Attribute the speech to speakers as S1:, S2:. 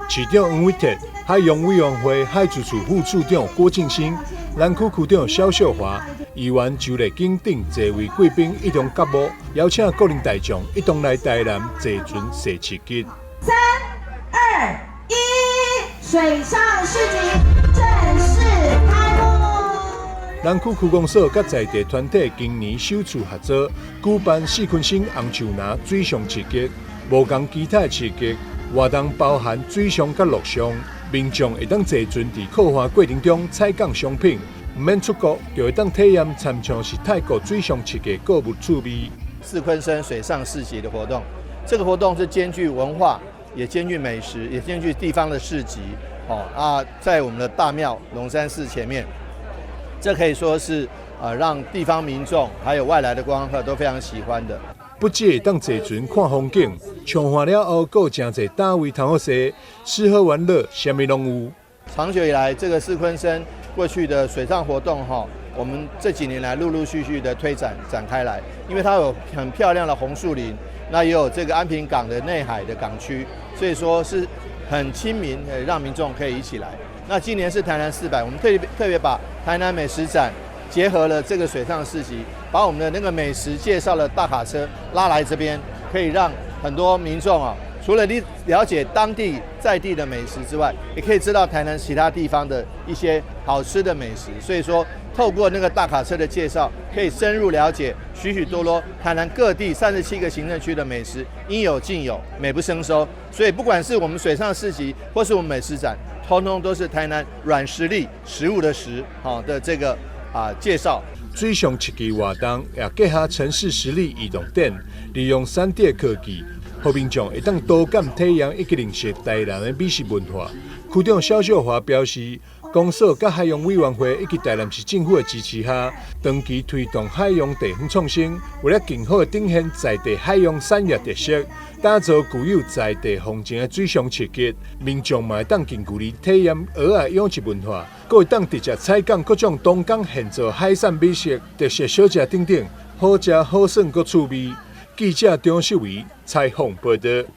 S1: 市長黃偉哲、海洋委員會海事處副處長郭進興、南區區長蕭秀華、議員周麗金等濟位貴賓一同甲幕，邀請國民大將一同來台南坐船踅市集。
S2: 三、二、一，水上市集正式開幕。
S1: 南區區公所佮在地團體今年首次合作，舉辦四鯤鯓紅樹林水上市集，無仝其他的市集，活動包含水上佮陸上，民眾會當坐船佇洘旱過程中採購商品，毋免出國就會當體驗親像是泰國水上市集購物趣味。
S3: 四鯤鯓水上市集的活動，這個活動是兼具文化，也兼具美食，也兼具地方的市集。哦啊，在我們的大廟龍山寺前面，這可以說是啊，讓地方民眾還有外來的觀光客都非常喜歡的。
S1: 不只會當坐船看風景，暢玩了後，閣有誠濟攤位通好踅，吃喝玩樂，啥物攏有。
S3: 長久以來，這個四鯤鯓過去的水上活動，哈，我們這幾年來陸陸續續的推展展開來，因為它有很漂亮的紅樹林，那也有這個安平港的內海的港區，所以說是很親民，讓民眾可以一起來。那今年是台南400，我們特別特別把台南美食展結合了這個水上市集，把我們的那個美食介紹的大卡車拉來這邊，可以讓很多民眾啊，除了你了解當地在地的美食之外，也可以知道台南其他地方的一些好吃的美食。所以說，透過那個大卡車的介紹，可以深入了解許許多多台南各地37個行政區的美食，應有盡有，美不勝收。所以，不管是我們水上市集，或是我們美食展，通通都是台南軟實力食物的食好的這個啊介紹。
S1: 水上市集活動也結合城市實力移動展，利用3D 科技，予民眾會當多感體驗以及認識台南的美食文化。區長蕭秀華表示，公所佮海洋委員會以及台南市政府的支持下，長期推動海洋地方創生，為了更好的展現在地海洋產業特色，打造具有在地風情的水上市集，民眾嘛會當近距離體驗蚵仔養殖文化，閣會當直接採購各種東港現做海產美食、特色小食等等，好食好耍閣趣味。記者張秀維採訪報導。